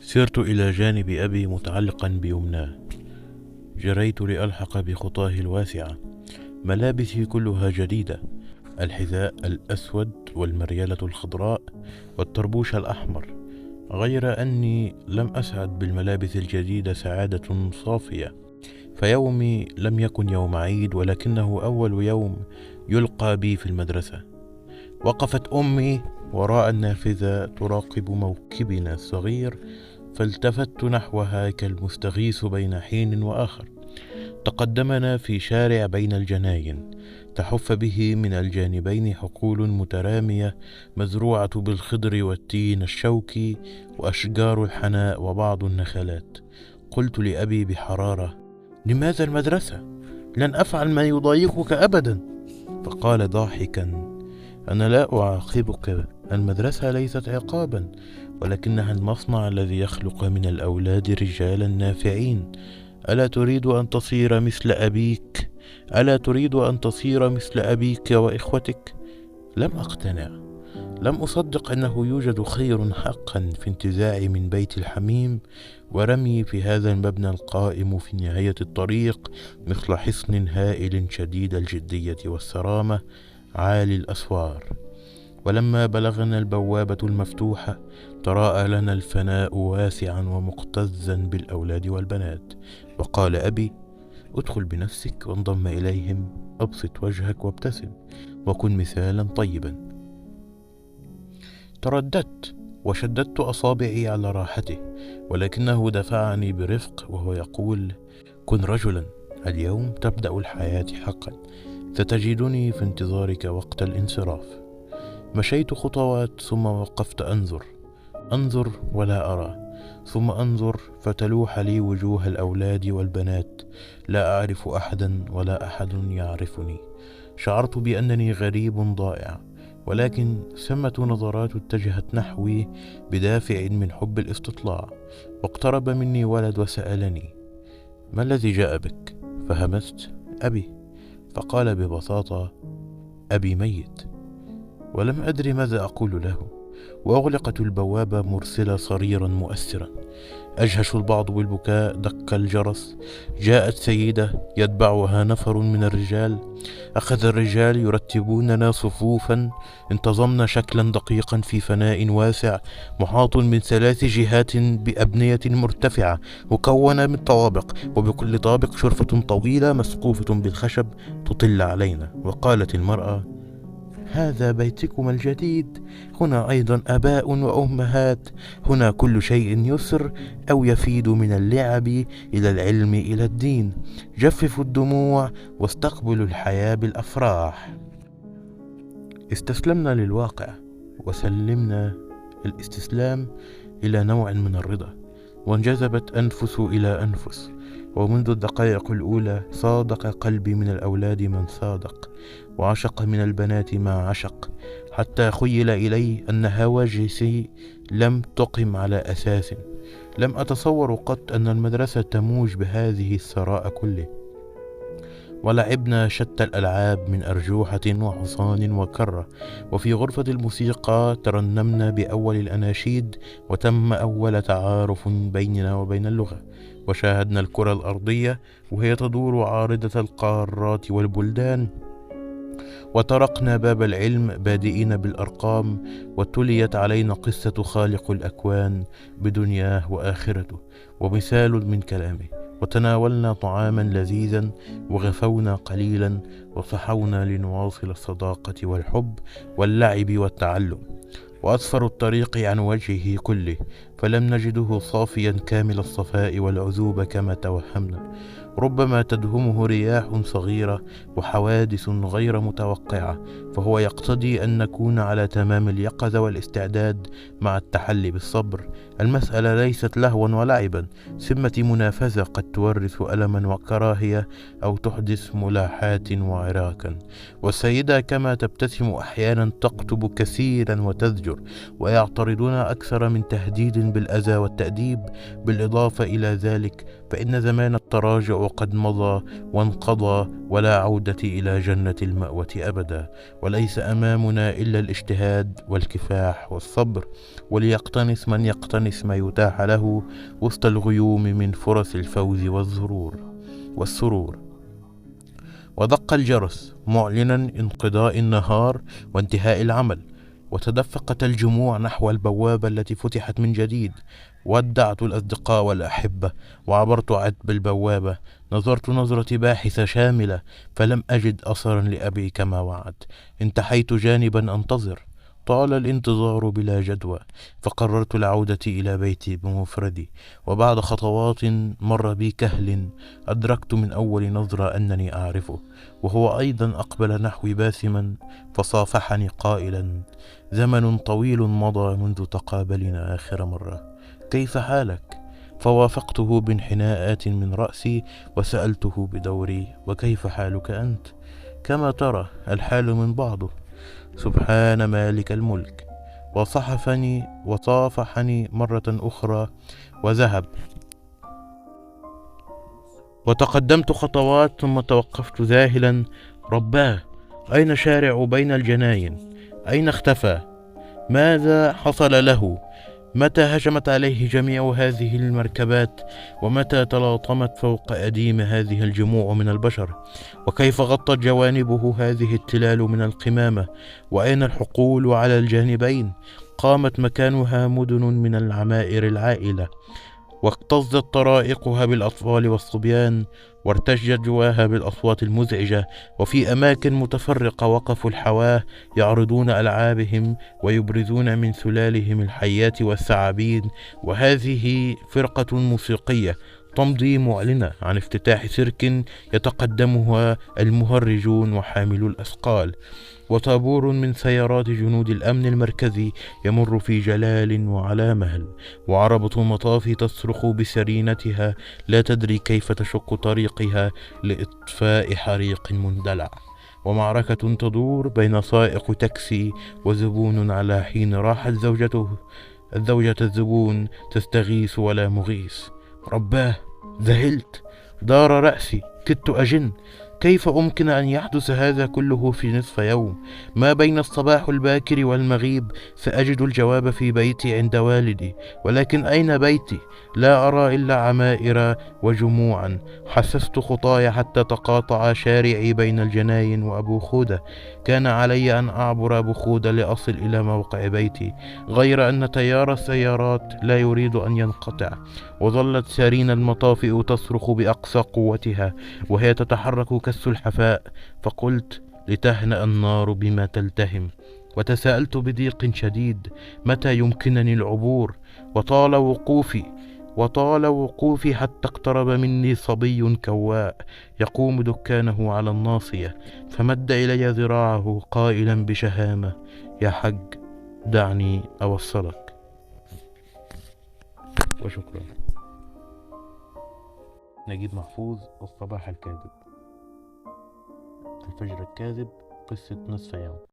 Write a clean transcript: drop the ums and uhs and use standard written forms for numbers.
سرت إلى جانب أبي متعلقا بيمناه، جريت لألحق بخطاه الواسعة. ملابسي كلها جديدة، الحذاء الأسود والمريالة الخضراء والطربوش الأحمر، غير أني لم أسعد بالملابس الجديدة سعادة صافية. فيومي لم يكن يوم عيد، ولكنه أول يوم يلقى بي في المدرسة. وقفت أمي وراء النافذة تراقب موكبنا الصغير، فالتفت نحوها كالمستغيث بين حين وآخر. تقدمنا في شارع بين الجناين، تحف به من الجانبين حقول مترامية مزروعة بالخضر والتين الشوكي وأشجار الحناء وبعض النخلات. قلت لأبي بحرارة: لماذا المدرسة؟ لن أفعل ما يضايقك أبدا. فقال ضاحكا: أنا لا أعاقبك، المدرسة ليست عقابا، ولكنها المصنع الذي يخلق من الأولاد رجالا نافعين. ألا تريد أن تصير مثل أبيك؟ ألا تريد أن تصير مثل أبيك وإخوتك؟ لم أقتنع، لم أصدق أنه يوجد خير حقا في انتزاعي من بيت الحميم ورمي في هذا المبنى القائم في نهاية الطريق مثل حصن هائل شديد الجدية والصرامة عالي الأسوار. ولما بلغنا البوابة المفتوحة تراءى لنا الفناء واسعا ومكتظا بالأولاد والبنات. وقال أبي: ادخل بنفسك وانضم إليهم، أبسط وجهك وابتسم وكن مثالا طيبا. ترددت وشددت أصابعي على راحته، ولكنه دفعني برفق وهو يقول: كن رجلا، اليوم تبدأ الحياة حقا، ستجدني في انتظارك وقت الانصراف. مشيت خطوات ثم وقفت أنظر ولا أرى، ثم أنظر فتلوح لي وجوه الأولاد والبنات. لا أعرف أحدا ولا أحد يعرفني. شعرت بأنني غريب ضائع، ولكن ثمة نظرات اتجهت نحوي بدافع من حب الاستطلاع. واقترب مني ولد وسألني: ما الذي جاء بك؟ فهمست: أبي. فقال ببساطة: أبي ميت. ولم أدري ماذا أقول له، وأغلقت البوابة مرسلة صريرا مؤثرا. أجهش البعض بالبكاء، دق الجرس، جاءت سيدة يتبعها نفر من الرجال. أخذ الرجال يرتبوننا صفوفا، انتظمنا شكلا دقيقا في فناء واسع محاط من 3 جهات بأبنية مرتفعة مكونة من طوابق، وبكل طابق شرفة طويلة مسقوفة بالخشب تطل علينا. وقالت المرأة: هذا بيتكم الجديد، هنا أيضا آباء وأمهات، هنا كل شيء يسر أو يفيد من اللعب إلى العلم إلى الدين. جففوا الدموع واستقبلوا الحياة بالأفراح. استسلمنا للواقع، وسلمنا الاستسلام إلى نوع من الرضا، وانجذبت أنفس إلى أنفس. ومنذ الدقائق الأولى صادق قلبي من الأولاد من صادق، وعشق من البنات ما عشق، حتى خيل إلي أن هواجسي لم تقم على أساس. لم أتصور قط أن المدرسة تموج بهذه الثراء كله. ولعبنا شتى الألعاب من أرجوحة وحصان وكرة، وفي غرفة الموسيقى ترنمنا بأول الأناشيد، وتم أول تعارف بيننا وبين اللغة. وشاهدنا الكرة الأرضية وهي تدور عارضة القارات والبلدان، وطرقنا باب العلم بادئين بالأرقام، وتليت علينا قصة خالق الأكوان بدنياه وآخرته ومثال من كلامه. وتناولنا طعاما لذيذا وغفونا قليلا، وصحونا لنواصل الصداقة والحب واللعب والتعلم. وأسفر الطريق عن وجهه كله، فلم نجده صافيا كامل الصفاء والعذوبة كما توهمنا. ربما تدهمه رياح صغيرة وحوادث غير متوقعة، فهو يقتضي أن نكون على تمام اليقظة والاستعداد مع التحلي بالصبر. المسألة ليست لهوا ولعبا، ثمة منافسة قد تورث ألما وكراهية أو تحدث ملاحات وعراكا. والسيدة كما تبتسم أحيانا تقطب كثيرا وتزجر، ويعترضون أكثر من تهديد بالأذى والتأديب. بالإضافة إلى ذلك فإن زمان التراجع قد مضى وانقضى، ولا عودة إلى جنة المأوى أبدا. وليس أمامنا إلا الاجتهاد والكفاح والصبر، وليقتنص من يقتنص ما يتاح له وسط الغيوم من فرص الفوز والسرور. ودق الجرس معلنا انقضاء النهار وانتهاء العمل، وتدفقت الجموع نحو البوابة التي فتحت من جديد. ودعت الأصدقاء والأحبة وعبرت عتب البوابة. نظرت نظرة باحثة شاملة، فلم أجد أثرا لأبي كما وعد. انتحيت جانبا أنتظر. طال الانتظار بلا جدوى، فقررت العودة إلى بيتي بمفردي. وبعد خطوات مر بي كهل، أدركت من أول نظرة أنني أعرفه، وهو أيضا أقبل نحوي باسما، فصافحني قائلا: زمن طويل مضى منذ تقابلنا آخر مرة، كيف حالك؟ فوافقته بانحناءات من رأسي، وسألته بدوري: وكيف حالك أنت؟ كما ترى الحال من بعضه، سبحان مالك الملك. وصافحني مرة أخرى وذهب. وتقدمت خطوات ثم توقفت ذاهلا. رباه، أين شارع بين الجناين؟ أين اختفى؟ ماذا حصل له؟ متى هجمت عليه جميع هذه المركبات؟ ومتى تلاطمت فوق أديم هذه الجموع من البشر؟ وكيف غطت جوانبه هذه التلال من القمامة؟ وأين الحقول على الجانبين؟ قامت مكانها مدن من العمائر العائلة، واكتظت طرائقها بالأطفال والصبيان، وارتجت جواها بالأصوات المزعجة. وفي أماكن متفرقة وقفوا الحواة يعرضون ألعابهم ويبرزون من سلالهم الحيات والثعابين. وهذه فرقة موسيقية تمضي معلنة عن افتتاح سيرك يتقدمها المهرجون وحاملو الأثقال. وطابور من سيارات جنود الأمن المركزي يمر في جلال وعلى مهل، وعربة مطاف تصرخ بسرينتها لا تدري كيف تشق طريقها لإطفاء حريق مندلع. ومعركة تدور بين سائق تاكسي وزبون، على حين راحت زوجة الزبون تستغيث ولا مغيث. رباه، ذهلت، دار رأسي، كدت أجن. كيف أمكن أن يحدث هذا كله في نصف يوم؟ ما بين الصباح الباكر والمغيب سأجد الجواب في بيتي عند والدي، ولكن أين بيتي؟ لا أرى إلا عمائر وجموعا. حسست خطاي حتى تقاطع شارعي بين الجناين وأبو خودة. كان علي أن أعبر أبو خودة لأصل إلى موقع بيتي، غير أن تيار السيارات لا يريد أن ينقطع. وظلت سيرين المطافئ تصرخ بأقصى قوتها وهي تتحرك كالسلحفاء. فقلت: لتهنأ النار بما تلتهم. وتساءلت بضيق شديد: متى يمكنني العبور؟ وطال وقوفي حتى اقترب مني صبي كواء يقوم دكانه على الناصية، فمد إلي ذراعه قائلا بشهامة: يا حج، دعني أوصلك. وشكرا. نجيب محفوظ، الصباح الكاذب. الفجر الكاذب، قصة نصف يوم.